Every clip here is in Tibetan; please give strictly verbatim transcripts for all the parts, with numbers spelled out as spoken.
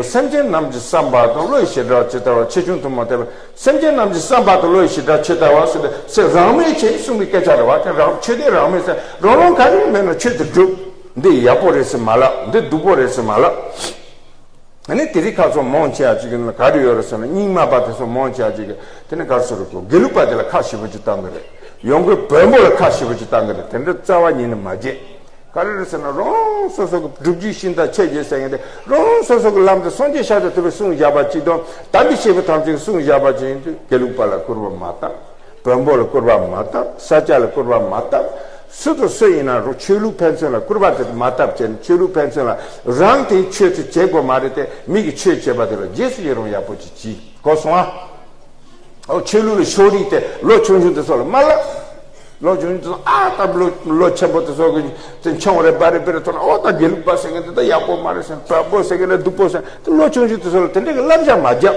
སེམས་ཅན་རྣམས་ཀྱི་བསམ་པ་དང་བློ་ཡི་བྱེ་བྲག་ཇི་ལྟ་བ། ཆེ་ཆུང་དུ་མ་ལྟོས་པར་སེམས་ཅན་རྣམས་ཀྱི་བསམ་པ་དང་བློ་ཡི་བྱེ་བྲག་ཇི་ལྟ་བ་ཟེར་ཏེ་སེམས་རང་མོས་ཆེད་གསུངས་པའི་སྐད་ཆ་རེད་བ། དེ་རང་ཆོས་དེ་རང་མོས་ཟེར་རང་རང་ག་རེ་མེད་ན་ཆོས་དེ་སྒྲུབ། འདི་ཡག་པོ་རེད་ཟེར་མ་ལབ། འདི་སྡུག་པོ་རེད་ཟེར་མ་ལབ། ཨ་ནི་དེ་རིགས་ཁ་ཚོ་མང་ཆེ་བ་ཅིག་གི་ནང་ག་རེ་ཡོད་རེད་ཟེར་ན། རྙིང་མ་པ་དེ་ཚོ་མང་ཆེ་བ་ཅིག་གི་དེ་ནི་ག་རེ་ཟེར་རེད། གོ་དགེ་ལུགས་པ་དེ་ལ་ཁ་ཞེ་པོ་ཅིག་བཏང་གི་རེད། ཡང་སྒོས་བོན་པོ་ལ་ཁ་ཞེ་པོ་ཅིག་བཏང་གི་རེད། དེ་འདྲ་རྩ་བ་ཉིད་ནས་མ་བྱེད། ག་རེ་རེད་ཟེར་ན། རང་སོ་སོ་གི་སྒྲུབ་བརྒྱུད་ཤིང་རྟ་ཆོས་བརྒྱུད་ཟེར་མཁན་དེ་རང་སོ་སོ་གི་ལམ་དུ་སངས་རྒྱས་ཤཱཀྱ་ཐུབ་པས་གསུངས་བཞག་པ་ཅིག་དང་། དམ་པའི་ཆོས་པ་ཐམས་ཅད་ཀྱིས་གསུངས་བཞག་པ་ཅིག་ཡིན་དུས། དགེ་ལུགས་པ་ལ་སྐུར་པ་མ་བཏབ། བོན་པོ་ལ་སྐུར་པ་མ་བཏབ། ས་སྐྱ་ལ་སྐུར་པ་མ་བཏབ། སུ་དང་སུ་ཡིན་ན་རུང་ཆོས་ལུགས་ཕན་ཚུན་ལ་སྐུར་པ་དེ་མ་བཏབ་བྱས་ནས། ཆོས་ལུགས་ཕན་ཚུན་ལ་རང་དེའི་ཆོས་དེ་བྱེད་དགོས་མ་རེད་དེ། མི་གི་ཆོས་བྱེད་པ་དེ་ལ་རྗེས་སུ་ཡི་རང་ཡག་པོ་ཅིག་གྱིས། གོ་སོང་ཨ། ཨོ། ཆོས་ལུགས་ལ་ཕྱོགས་རིས་དེ་ལོ་ཆུང་ཆུང་དེ་ཚོ་ལ་མ་ལབ། ལོ་ཆུང་ཆུང་དེ་ཚོ་ཨ་ད་ལོ་ལོ་ཆེན་པོ་དེ་ཚོ་གི་དེ་མཆོང་རེ་སྦ་རེ་སྦེ་རེ་ཐོན་ན། ཨོ་ད་དགེ་ལུགས་པ་ཟེར་མཁན་དེ་ད་ཡག་པོ་མ་རེད་ཟེར། བོན་པོ་ཟེར་མཁན་ལ་སྡུག་པོ་ཟེར། དེ་ལོ་ཆུང་ཆུང་དེ་ཚོ་ལ་དེ་འདྲ་གི་བསླབ་བྱ་མ་རྒྱབ།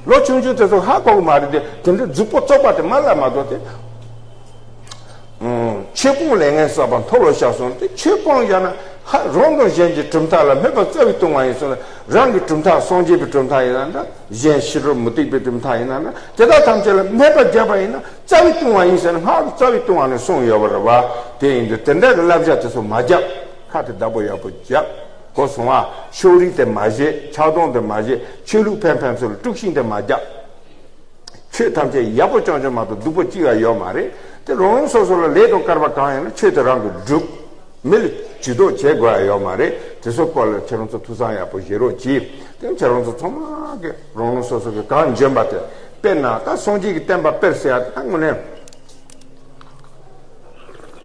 ལོ་ཆུང་ཆུང་དེ་ཚོ་ཧ་གོ་གི་མ་རེད་དེ། དེ་འདྲ་རྫུ་བོ་བཙོག་པ་དེ་མ་ལབ་མ་གཏོགས་དེ། ཨང་། ཆོས་སྤོང་ལས་ངན་བསགས་པ་མཐོལ་ལོ་བཤགས་སོང་སྟེ། ཆོས་སྤོང་བཞག་ན་ཧ། རང་དང་གཞན་གྱི་གྲུབ་མཐའ་ལ་སྨོད་པ་རྩ་བའི་ལྟུང་བ་ཡིན་ཟེར་ན། རང་གི་གྲུབ་མཐའ་སངས་རྒྱས་པའི་གྲུབ་མཐའ་ཡིན་ན་འདྲ། གཞན་ཕྱི་རོལ་མུ་སྟེགས་པའི་གྲུབ་མཐའ་ཡིན་ན་འདྲ། དེ་དག་ཐམས་ཅད་ལ་སྨོད་པ་བརྒྱབ་པ་ཡིན་ན་རྩ་བའི་ལྟུང་བ་ཡིན་ཟེར་ན། སྔགས་ཀྱི་རྩ་བའི་ལྟུང་བ་ནས་གསུངས་ཡོད་པ་རེད་བ། དེ་ཡིན་དུས་དེ་འདྲ་གི་བསླབ་བྱ་དེ་ཚོ་མ་རྒྱབ། ཁ་དེ་བདག་པོ་ཡག་པོ་རྒྱབ། གོ་སོང་ཨ། ཕྱོགས་རིས་དེ་མ་བྱེད། ཆགས་སྡང་དེ་མ་བྱེད། ཆོས་ལུགས་ཕན་ཕན་ཚུན་ལ་དཀྲུག་ཤིང་དེ་མ་རྒྱབ། ཆོས་ཐམས་ཅད་ཡག་པོ་རྐྱང་རྐྱང་མ་གཏོགས་སྡུག་པོ་གཅིག་ཡང་ཡོད་མ་རེད། དེ་རང་རང་སོ་སོ་ལ་ལས་དང་སྐལ་བ་གང་ཡོད་ན་ཆོས་དེ་རང་གིས་སྒྲུབ། མི་ལ་ཇུས་གཏོགས་བྱེད་དགོས་ཡ་ཡོད་མ་རེད། དེ་ཚོ་སྐོར་ལ་ཁྱེད་རང་ཚོ་ཐུགས་བསམ་ཡག་པོ་བཞེས་རོགས་གྱིས། དེ་ཁྱེད་རང་ཚོ་ཚང་མ་གིས་རང་རང་སོ་སོ་གི་གང་འཇོན་པ་དེ། དཔེར་ན་ད་སངས་རྒྱས་ཀྱི་བསྟན་པ་སྤེལ་ཟེར་ཡ་དེ་ད་དངོས་གནས།